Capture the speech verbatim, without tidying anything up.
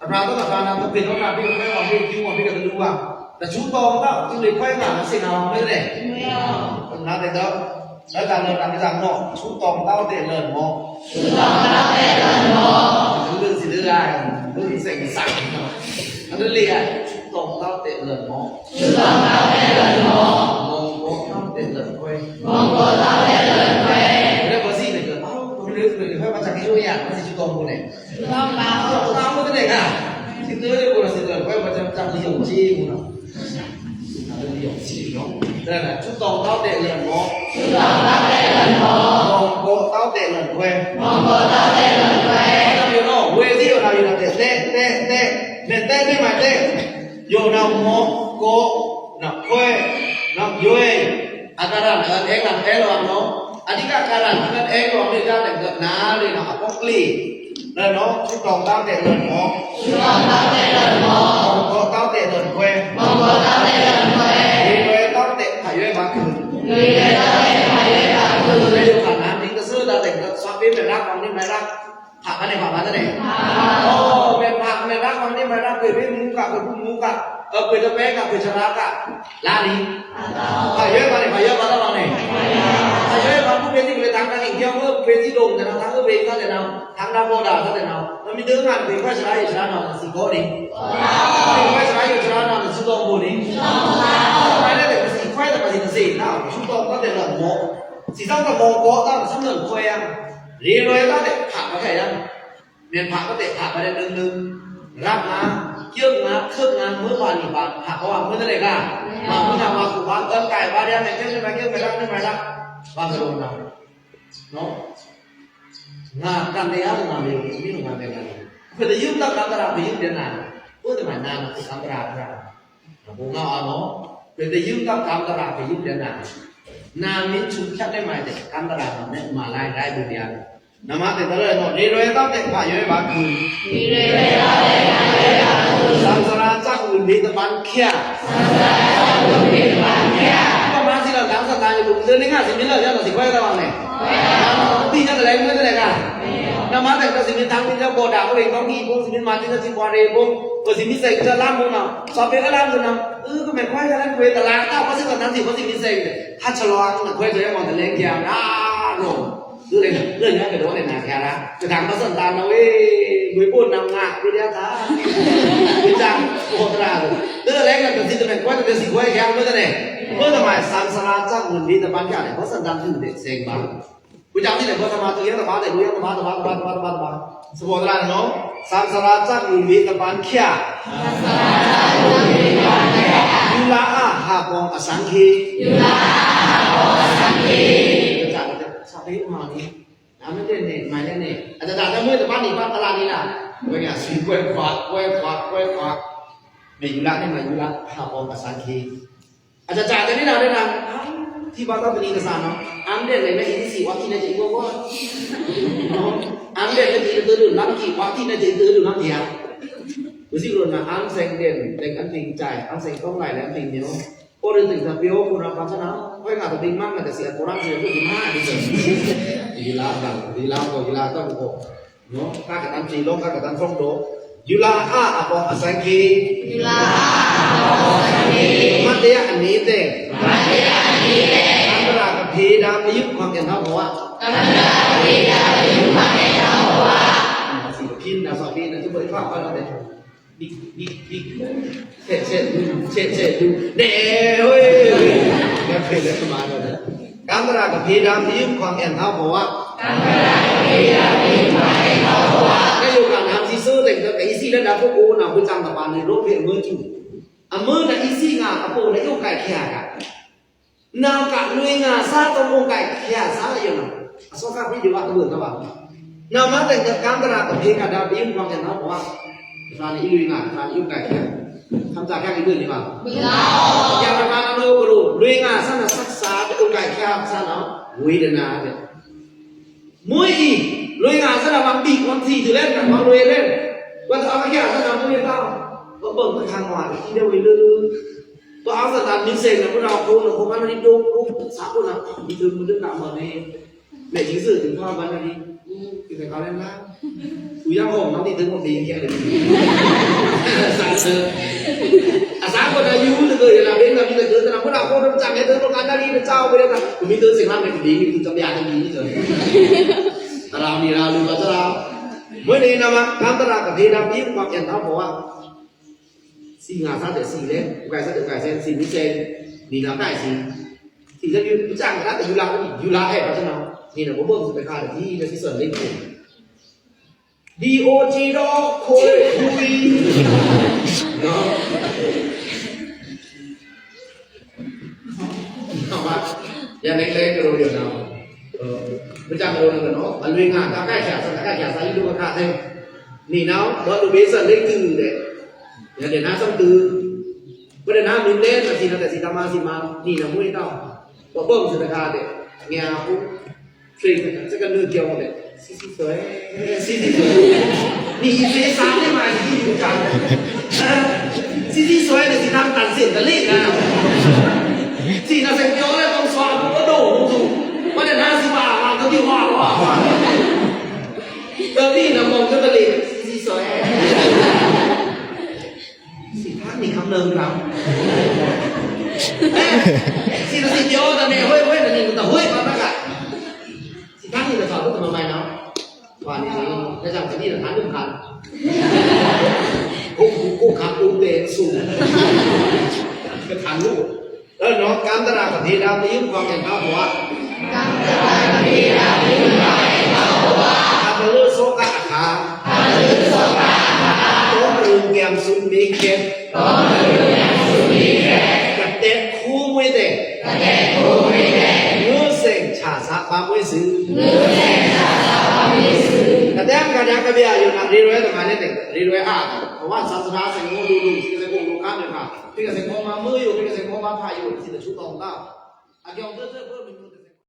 အပြာသောတဖန်နာတခွေသောနာပြီးခွဲအောင်ပြီးကျူးအောင်ပြီးကတူးပါတဆူတောင်းတော့သူတွေခွဲမှာစင်အောင်မင်းနဲ့နားတယ်တော့လက်တံလွန်နာကစားတော့ဆူတောင်းတော့တဲ့လွန်မော်ဆူတောင်းတော့တဲ့လွန်မော်လူစီလူလိုက်လူစိတ်ဆိုင်နော်အဲ့ဒါလေဆူတောင်းတော့တဲ့လွန်မော်ဆူတောင်းတော့တဲ့လွန်မော်မော်တော့တဲ့လွန်ခွဲမော်တော့တဲ့လွန်ခွဲဒါပေမဲ့စီးနေတော့ဘယ်လိုလဲခွဲမှာတကယ်လို့ရမရှိတော့ဘူးနဲ့ Tama te ne ka. Sito le ko sito le ko pa tam tam li yong chi mo no. Tam li yong chi no. Te na chu tong tao te le mo. Chu tong tao te le mo. Mong ko tao te le ko. Mong ko tao te le ko. Tam yo no. We ti yo na yo na te te te te. Ne te ne ma te. Yo na mo ko na ko na yo. Akaran kan ek kan ek lo no. Adika karan kan ek lo ni da le na le na apokli. Lano chu tong tao te le mo. Chu tong tao te le mo. Mong ko tao te le ko. Mong ko tao te le ko. Ni lo tao te pa yo ba ku. Ni lo tao te pa yo ba ku. Ni lo ka na ni ka su da te ka sa pe me ra ka ni me ra. ผัก ka ne ผัก ka ne. โอ้ เป็นผัก เป็นรัก มันนี่ มันรัก เกิดเป็นหมูกะ เกิดเป็นหมูกะ เออ เกิดจะแป้งกะ เกิดจะรักกะ ล้านนี้ พาเยอะมาเนี่ย พาเยอะมาแล้วมาเนี่ย พาเยอะมา ผู้เป็นที่ เป็นทางการ เที่ยว เมื่อเป็นที่ โด่ง แต่นะ ทาง เออ เป็น ก็แต่นะ ทาง ดาว โบดา ก็แต่นะ มันมีเรื่องงาน เป็น ค่อย ชนะ อยู่ ชนะ หน่อย สี่ ข้อนี้ เป็น ค่อย ชนะ อยู่ ชนะ หน่อย สี่ ข้อนี้ ไม่ได้ แต่ สี่ ค่อย แต่ สี่ นะ ชุด ตอง ก็แต่ละ หมอ สี่ ซ้ำ กับ มอ ก็ ตั้ง ซ้ำ เรื่อง ค่อย อ่ะ เรียน รู้ แล้ว แต่ ผัก มา แค่ นั้น မ့ၢ်ဖးကတဲ့ဖးကတဲ့နုံနုံ ရပ်ငါ ကျုပ်ငါ ခပ်ငါ မွေးဝါလီပါ ဖးကဝါ မွေးတလဲက မွေးနာ မွေးကူပါ အကဲပါရမယ် ကျုပ်မွေး ကျုပ်မွေး ကျုပ်မွေး ဘာလို့လဲ နော် ငါ ကံတရား ငါ မင်း မင်း ငါ မင်း ငါ ခွေတယုံတပ် ကံတရာ ခွေယုံတဲ့နာ ဥဒမနာ ကံတရာ ကံတရာ ဘုံငါ အနော် ခွေတယုံတပ် ကံတရာ ခွေယုံတဲ့နာ နာမင်း သူဖြတ် တဲ့ မိုင် တဲ့ ကံတရာ နဲ့ မလာ လိုက် ဘူး တရား နမတဲ့ တလဲ နော် ရေရွယ် တပ် တဲ့ ဖး ရွယ် ပါ ခု ရေရွယ် တပ် တဲ့ ဖး ရွယ် ပါ ခု ဆန်စရာ စက် ဝင် လေး တစ် ပန်း ဖြတ် ဆန်စရာ စက် ဝင် လေး တစ် ပန်း ဖြတ် ပမာစီလ တန်းစတာ ရုပ် ဒုနေ ငါ စီမင်း လ ရောက် စီ ခွဲ တော့ ပါ မယ် ခွဲ တော့ ပါ မယ် ပြီး တဲ့ လဲ မွေး တဲ့ က နမတဲ့ စီမင်း တန်း ပြီး တော့ ပေါ်တာ ကို ရင် ကောင်း ကြီး ပုံ စီမင်း မ တင်း စီ ပွား ရေ ပုံ ကို စီမင်း စိတ် က လမ်း ပုံ နော် စော် ပေ က လမ်း ပုံ နော် အឺ က မဲ ခွဲ က လမ်း ခွဲ တ လား တော့ ဘာ စီ က တန်း စီ ဘာ စီမင်း စိတ် ဟတ် ချောင်း ခွဲ ဆို ရ မော် တ လဲ ကျ န် အာ နော် သူ လည်း လမ်း ည က တော့ လည်း နာ ကြ ရ က တန်း မ စံ တန်း နော် ဝေး ငွေ ပို့ နမ် ငါ ပြ ရ တာ ဝေး တ န်း ပေါ် တ ရ သူ လည်း က တ စီ တ မဲ ခွဲ တ စီ ခွဲ ကျ မ တ လဲ ဘုရားသခင် ဆန်စရာ စက် ဝင် လေး တစ် ပန်း ဖြတ် တယ် ဘာ စံ တန်း သူ တဲ့ စိတ် ပါ ကိုကြောင့် ဒီ နေ့ ဘော သမား သူ ရ သမား တဲ့ လူ ရ သမား သမား သမား သမား သမား သမား သမား သမား သမား ဆန်စရာ စက် ဝင် လေး တစ် ပန်း ဖြတ် ယူလာ အ ဟ ပေါင်း အ စံ ခေ ယူလာ အ ဟ ပေါင်း အ စံ ခေ က စ ပေ မ နီ နာမည် တဲ့ နဲ့ မိုင် နဲ့ အ တ တ တ မွေး တစ် ပန်း နှစ် ပန်း တစ် လ နှစ် လ ဝေး ငါ စီ ခွဲ ခွာ ခွဲ ခွာ ခွဲ ခွာ မ ယူလာ နဲ့ မ ယူလာ ဟ ပေါင်း အ စံ ခေ အတတတနံၤနာ်ဒဲးနာ် ထံပါသောတနံၤကစၢ်နီၤ အမ်းဒဲးလဲၣ်မဲအံၤစံးဝါထံနဲၣ်က့ၤအံၤဝါဝါ အမ်းဒဲးလဲၣ်က့ၤတၢ်ဒုးနမ်းက့ၤဝါထံနဲၣ်က့ၤတၢ်ဒုးနမ်းက့ၤဧါ ဝစံးကရိၣ်နၤ အမ်းစဲင်ဒဲး လဲၣ်အမ်းပ့ၤကၠဲၣ် အမ်းစဲင်ကောင်းလဲၣ်လဲၣ်အမ်းပ့ၤမ့ၢ်နီၤ အိၣ်ဒ်သိးတၢ်ပျော်အိၣ်ခိၣ်နၢ်ပှၤဆၢနၤ ခွဲးငါတပ့ၤမးငါတစံးအကိရၢ်စံးအကိရၢ်မးဒ်သိး ယလါဘၣ် ယလါကော ယလါတၢ်ကီ နော် ကကတမ်းစံးလောကကတမ်းဆုံးတော့ ယူလာအအပေါင်းအစံခေ ယူလာအအပေါင်းအစံခေ မတ်တရားအနည်းတဲ့ မတ်တရားအနည်းတဲ့ ကမ္မရာကဖေးဒါပယုတ်ခွန်ကဲ့ထီၣ်ဘဝ ကမ္မရာကဖေးဒါပယုတ်ခွန်ကဲ့ထီၣ်ဘဝ စီဖိနသာပိနသုဘိဖာ်ဖာ်တဲ့ ဒီဒီဒီဆဲဆဲဒူဆဲဆဲဒူနဲဟိုကဖေးလဲကမ္မရာကဖေးဒါပယုတ်ခွန်ကဲ့ထီၣ်ဘဝ ကမ္မရာကဖေးဒါပယုတ်ခွန်ကဲ့ထီၣ်ဘဝ ကယုကနမ်စီစိုံးတဲ့ကီစီလဒါပုဂ္ဂိုလ်နာဝိတံတပာနုရောဖေအမွေးကျူ အမွေးနံစီငါအပိုနယုကဲခဲက နာကလွေငါစားတမိုးကဲခဲစားယနာအစောကပ်ပြီးဒီဝါတဘုံတဘုံနာမတဲ့ကံတရာကဖေးကဒါပယုတ်ခွန်ကဲ့ထီၣ်ဘဝ ကစားနံလွေငါကစားနံယုကဲခဲ ခမ်းသာခဲကဒုနေပါ ယမနာနံကလိုလွေငါစားနံစက်စားတယုကဲခဲစားနံဝေဒနာတဲ့ မွေးအီလွေငါစားနံမံဘီခွန်သီတုလဲနံမံလွေလဲဝတ်အမကဲစားနံမွေးတာဘဘုံတခါမွားတခီဒဲဝေလၢ ပအစတန်မင်းစဲနံဘုရားဘုန်းနံဘုရားနံဒိုဘုန်းစားဘုန်းနံဒီးမုဒုနံမွေးန့ၣ် မဲယုဇုတုဖါဘၣ်နံဒီး ကကလဲနံ သူရဟောင်းနံဒီးမွေးဘီကဲလဲ အစားခွက်တာယူလို့ဆိုရလား မင်းကပြီးတော့ကျွန်တော်ဘုရားကိုတော့ကြာနေတော့ကန္တာရီတကြောက်ပဲကမင်းတို့စင်လာမယ်ဒီနေ့သူကြပြတယ်ဒီနေ့ဆိုတရာမီရာလူပါစရာမွေးနေနမှာကန္တရာကထေရပြီးမှပြန်တော့ဘဝစီငါစားတဲ့စီလေဥက္ကဋ္ဌဥက္ကဋ္ဌစီမီးစဲဒီနာကအိုက်စီစီလည်းယူကြံတာယူလာယူလာအဲ့ပါကျွန်တော်နေတော့ဘုရားစကားဒီလည်းစီစော်လေးကို ဒီအိုချီတော့ခွေခွီနော်နော်ပါယနေ့လဲကြလို့ရနော်မကြလို့နော်အလွေငါတကက်ချာစတကက်ချာစာရင်းတို့အခါတဲ့နေနော်တော့လူပေးစလက်တူတယ်ရတဲ့နားဆုံးတူဘယ်နာမင်းလဲမစီနော်တဲ့စီတမစီမနေနော်မွေးတော့ဘုရားစကားတဲ့ငါအခု 这个这个乐掉的，洗洗水，洗洗水。你这啥的嘛？你有讲，洗洗水的是他们单身的那个，是那些表演都耍不懂，我的那是吧，那个地方哇，隔壁的某个的脸，洗洗水。 စီဖန်းနေခမ်းလမ်းရမ်းအဲစီတစီပြောတနဲ့ဟွဲ့ဟွဲ့တနေတဟွဲ့ပါဘက်ကစီဖန်းနေတော့ဘာလို့မမိုင်နော်ဘာနေလဲဒါကြောင့်တနည်းတော့ထမ်းလို့ခါကိုကိုကိုခါကိုတဲဆူကထမ်းလို့ အဲ့တော့ကန္တရာကထေရတယုံความแก่เฒ่าဘဝကန္တရာကထေရတယုံความแก่เฒ่าဘဝအပလုသောကအခါအပလုသောကအခါတောမရုံကံစုမီးခဲတောမရုံကံစုမီးခဲကတဲခူးမွေးတဲ့ကတဲခူးမွေးတဲ့ငိုးစင်ချာစာပါမွေးစုငိုးစင်ချာစာပါမွေးစုကတဲကဒါကဗျာယုံနာရေရွဲတမန်နဲ့ရေရွဲအားဘဝသသရာစင်ငိုးလူလူစင်ကိုလူကားနဲ့ခါ ဒီကစဲ့ကောမမိုးယိုဒီကစဲ့ကောမဖာယိုစီတဆူတောင်းတာအကြောင်းတသက်ဘိုးမီး